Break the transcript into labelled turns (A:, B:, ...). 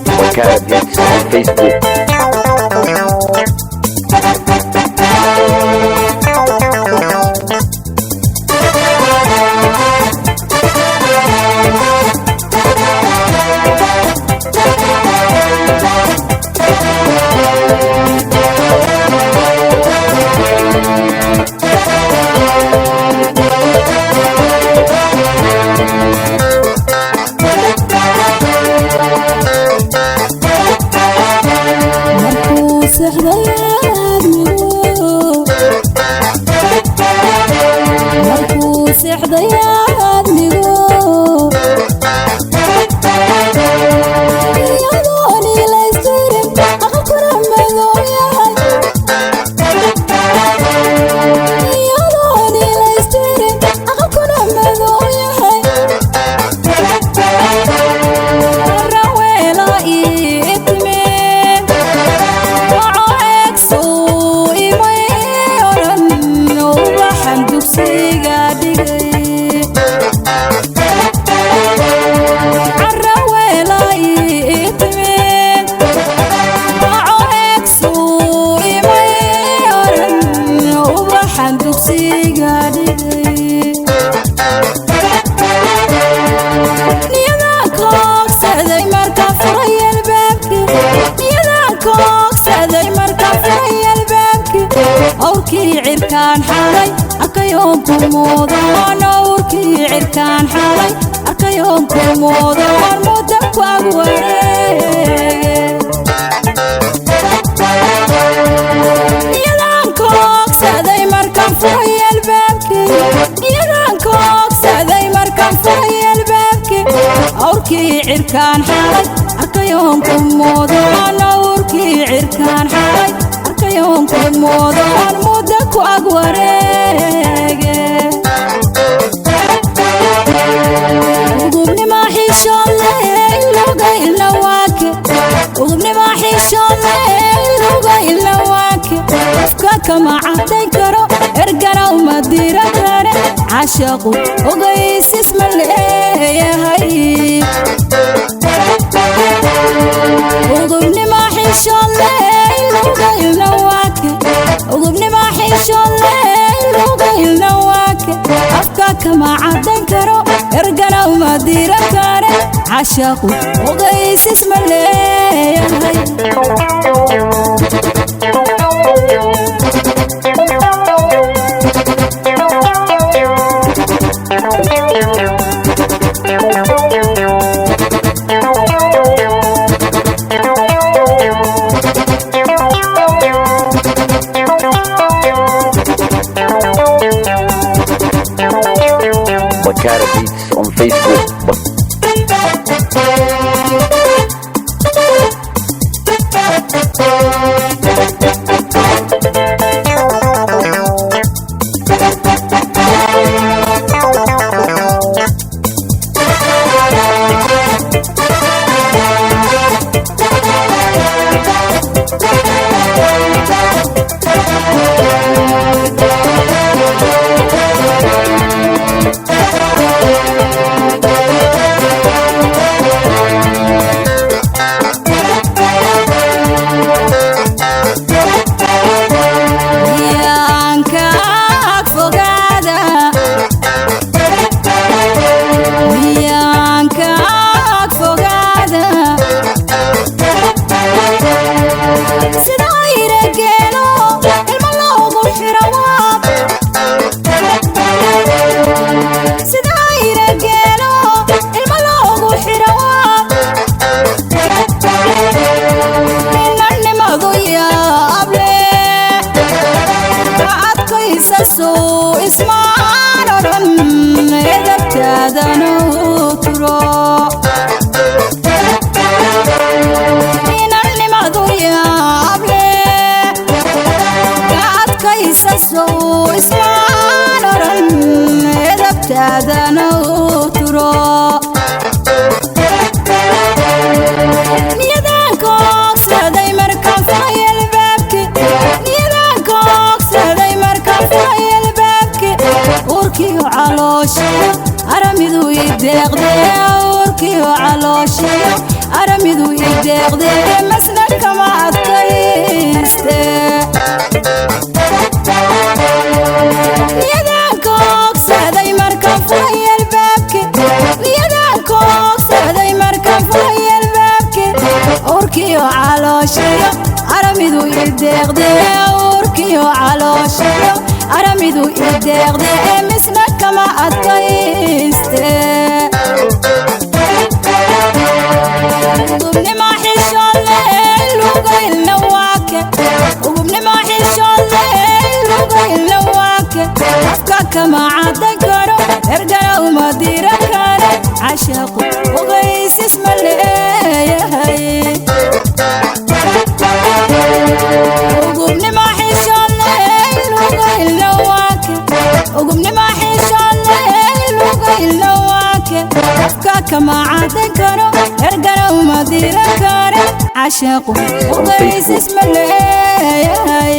A: Bakara Beats on Facebook.
B: Markuu seexday aadmigu, iyadoon ilaystirin, aqalkuna madow yahay, iyadoon ilaystirin, aqalkuna madow yahay, raweela ii timid, waco eegsuu imay oran, ubaxan dugsiga dhigay. Caraweela ii timid, waco eegsuu imay oran, ubaxan dugsiga dhigay. Niyadaan koogsaday markaan furay albaabkii, niyadaan koogsaday markaan furay albaabkii, awrkii cirkaan xalay arkayoon ku muudoon, awrkii cirkaan xalay arkayoon ku muudoon, muddo ku ag wareege. Niyadaan koogsaday markaan furay albaabkii, niyadaan koogsaday markaan furay albaabkii, awrkii cirkaan xalay arkayoon ku muudoon, awrkii cirkaan xalay arkayoon ku muudoon, muddo ku ag wareege. Ugubnima xishoole iloga ilawaake, ugubnima xishoole iloga ilawaake, qofka kama cadayn karo, ergana uma dira kare, caashaqu ogaysis ma leeyahay. Ugubnima xishoole iloga ilawaake, ugubnima xishoole iloga ilawaake, afka kama cadayn karo, ergana uma dira kare, caashaqu ogaysis ma leeyahay.
A: Bakara Beats on Facebook.
B: Ergana u turo. Niyadaan koogsaday markaan furay albaabki, niyadaan koogsaday markaan furay albaabki, uurkiyo calooshiyo aramidu i deeqdee, uurkiyo calooshiyo aramidu i deeqdee, masna kama adkayste. Niyadaan koogsaday markaan furay albaabki, niyadaan koogsaday markaan furay albaabki, uurkiyo calooshiyo aramidu i deeqdee, uurkiyo calooshiyo aramidu i deeqdee, misna kama adkayste. Ugubnimo xishoodle lugaylna waake, ugubnimo xishoodle lugaylna waake, afka kama cadan karo, ergana uma diran karo, cashaaqu ogaysis ma leeyahay. Ugubnimo xishoodle lugaylna waake, ugubnimo xishoodle lugaylna waake, afka kama cadan karo, ergana uma diran karo, cashaaqu ogaysis ma leeyahay.